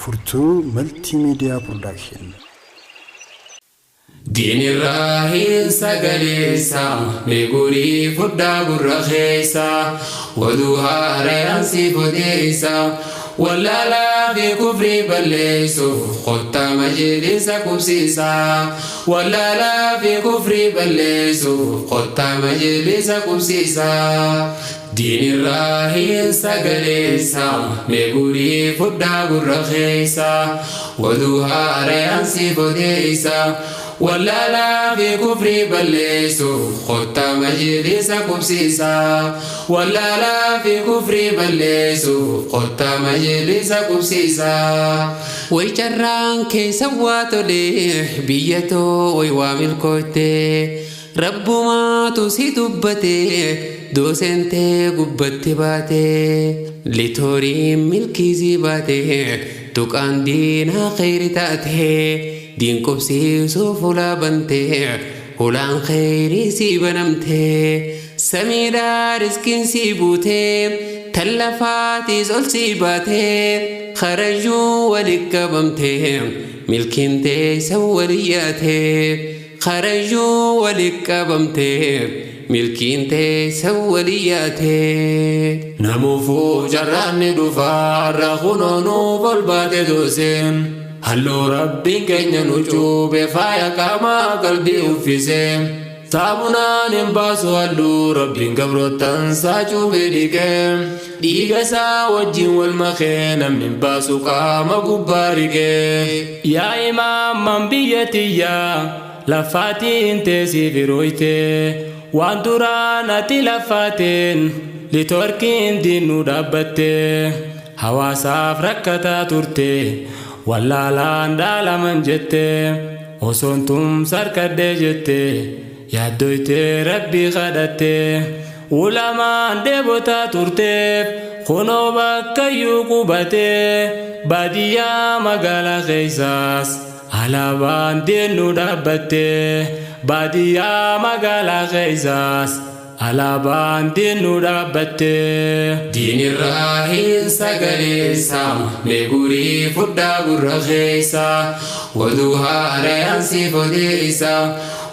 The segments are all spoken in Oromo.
Furtuu Multimedia Production. Diinirraa hin sagaleessa, meegurii fudhaa gurra keessa, oduu haaraan siif odeessa, wallaalaa fi kufrii balleessuuf kottaa majlisa qubsiisa. Wallaalaa fi kufrii balleessuuf kottaa majlisa qubsiisa. Diinirraa hin sagaleessa, meegurii fudhaa gurra keessa, oduu haaraan siif odeessa. Wallaalaa fi kufrii balleessuuf kottaa majlisa qubsiisa. Wallaalaa fi kufrii balleessuuf kottaa majlisa qubsiisa. Way carraan keessa waa tolee, biyya too way waa milkooyte, rabbumaatu si dubbate, dooseentee gubbatti baate, litooriin milkiisii baate, tuqaan diinaa kheyri taate. Diin qubsiisuuf hulaa bantee, hulaan kheyrii sii banamtee, samiidhaa riskiin sii buutee, tallafaatiis ol sii baatee, kharajuu walit qabamtee, milkiin teessa walii yaatee, kharajuu walit qabamtee, milkiin teessa walii yaatee. Namuufuu carraan ni dhufaa, har'a kunoo nuuf ol baate dooseen. Halluu rabbiin keenya nu cuube, faaya qaamaa qalbii uffise. Saamunaan hin baasu halluu rabbiin gabroottan isaa cuube dhiqee. Dhiiga isaa wajjin wal makee namni hin baasu qaama gubbaa riqee. Yaa imaamman biyya tiyyaa lafaatiin teessiif hirooyte, waan duraan ati lafaateen liitoorkiin diinuu dhaabbatte, hawaasaaf rakkataa turte. Wallaalaan dhaalaman jette, osoon tumsa harkadhee jette, yaaddoytee rabbii kadhatte, ulamaan dheebotaa turteef kunoo bakkayyuu qubatee, baadiyyaa magaalaa keessaas alaabaan deennuu dhaabbatte, baadiyyaa magaalaa keessaas alaabaan deennuu dhaabbatte. Diinirraa hin sagaleessa, meegurii fudhaa gurra keessa, oduu haaraan siif odeessa.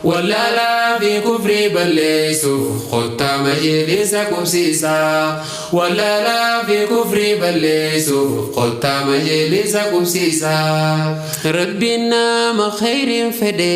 Wallaalaa fi kufrii balleessuuf kottaa majlisa qubsiisa. Wallaalaa fi kufrii balleessuuf kottaa majlisa qubsiisa. Rabbiin nama kheyriin fedhe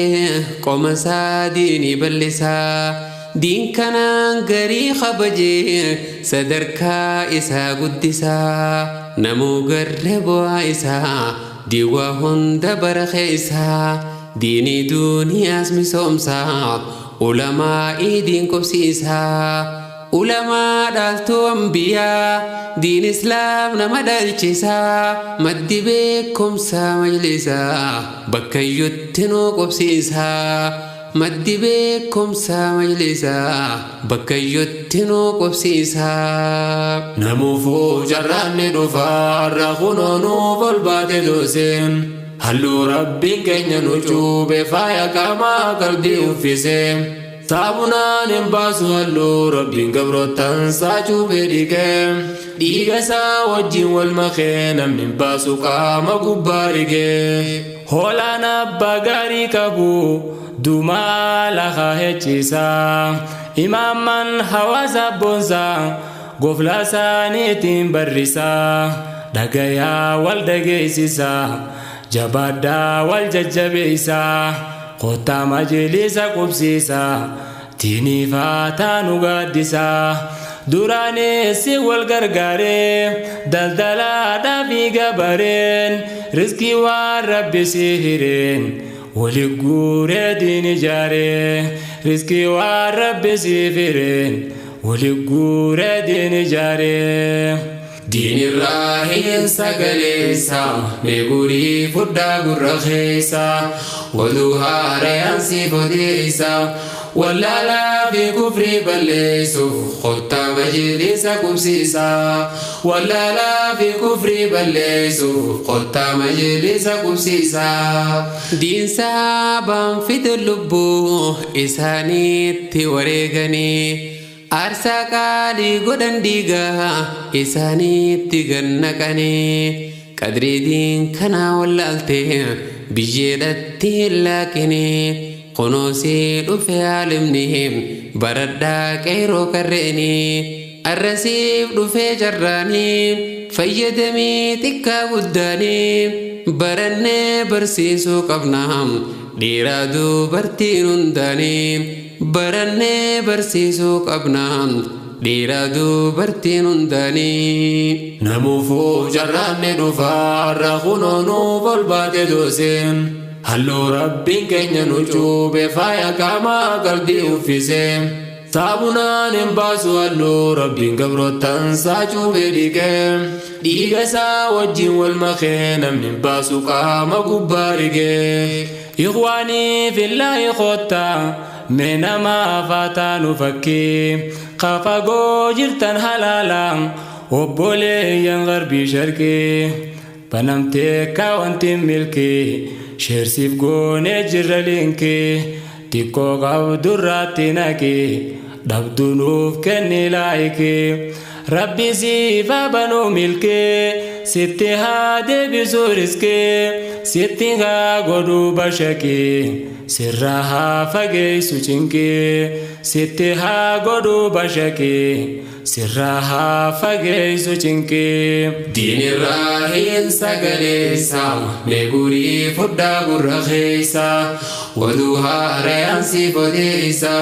qoma isaa diinii bal'isaa. Diin kanaan garii kabajee sadarkaa isaa guddisaa, namuu garree bu'aa isaa diiwaa hunda bara keessaa, diinii duuniyaas misoomsaa, ulamaa diin qubsiisaa, ulamaa dhaaltuu ambiyaa, diin islaam nama dhalchisaa, maddi beekumsaa majlisaa bakkayyutti nu qubsiisaa. Maddi beekumsaa majlisaa bakkayyutti nu qubsiisaa. Namuufuu carraan ni dhufaa, har'a kunoo nuuf ol baate dooseen. Halluu rabbiin keenya nu cuube, faaya qaamaa qalbii uffise. Saamunaan hin baasu halluu rabbiin gabroottan isaa cuube dhiqee. Dhiiga isaa wajjin wal makee namni hin baasu qaama gubbaa riqee. Hoolaan abbaa gaarii qabu dumaa lafa hechiisa, imaamman hawaasa boonsaa gofla isaaniitiin barrisaa, dhagayaa wal dhageessisaa, jabaadhaa wal jajjabeessaa, kottaa majlisa qubsiisaa, diiniifaa taanu gaaddisaa. Duraanis wal gargaaree daldalaadhaa fi gabareen, riskii waan rabbi si hireen wali guuree diin ijaaree, riskii waan rabbi si hireen wali guuree diin ijaaree. Diinirraa hin sagaleessa, meegurii fudhaa gurra keessa, oduu haaraan siif odeessa. Wallaalaa fi kufrii balleessuuf kottaa majlisa qubsiisa. Wallaalaa fi kufrii balleessuuf kottaa majlisa qubsiisa. Diin saabaan fide lubbuu isaaniitti wareeganii, aarsaa qaalii godhan dhiigaa isaaniitti gannaqanii, Qadrii diin kanaa wallaalte biyyeedhatti hin laaqini. Kunuunsii dhufe aalimni baradhaa qeeroo karreeni. Arrasiif dhufee carraanii fayyadamii xiqqaa guddaanii barannee barsiisuu qabna dhiiraa dubartiin hundaanii barannee barsiisuu qabna dhiiraa dubartiin hundaanii. Namuufuu carraan ni dhufaa har'a kunoo nuuf ol baate dooseen. Halluu rabbiin keenya nu cuube faaya qaamaa qalbii uffisee. Saabunaan hin baasu halluu rabbiin gabroottan saa cuubee dhiqee. Dhiiga isaa wajjin wal makee namni hin baasu qaama gubbaa rigee. Ikhwaanii fillaahi koottaa mee nama faataa nu fakkii. Kafagoo jirtan halaala obboleeyyan garbii sharqii. Banamtee kaawantiin milkii sheersiif goonee jirra liinkii. Xiqqoo qabdurraatti naqii dhabdu nuuf kenni laayikii. Rabbi siif haa banuu milkii sitti haa deebisu riskii sitti haa godhu bashaqii sirraa haa fageessu cinqii sitti haa godhu bashaqii sirraa haa fageessu cinqii. Diinirraa hin sagaleessa mee gurii foddaa gurra keessa oduu haarayaan siif odeessa.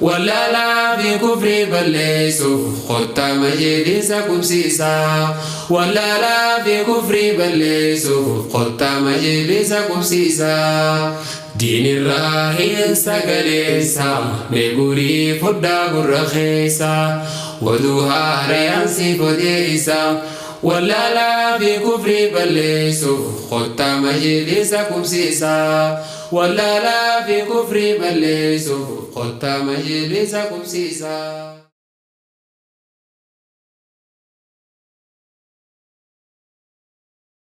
Wallaalaa fi kufrii balleessuuf kottaa majeelisa qubsiisa. Wallaalaa fi kufrii balleessuuf kottaa majeelisa qubsiisa. Diinirraa hin sagaleessa mee gurii foddaa gurra keessa oduu haarayaan siif odeessa. Wallaalaa fi kufrii balleessuuf kottaa majeelisa qubsiisa. Wallaalaa fi kufrii balleessuuf kottaa majeelisa qubsiisa.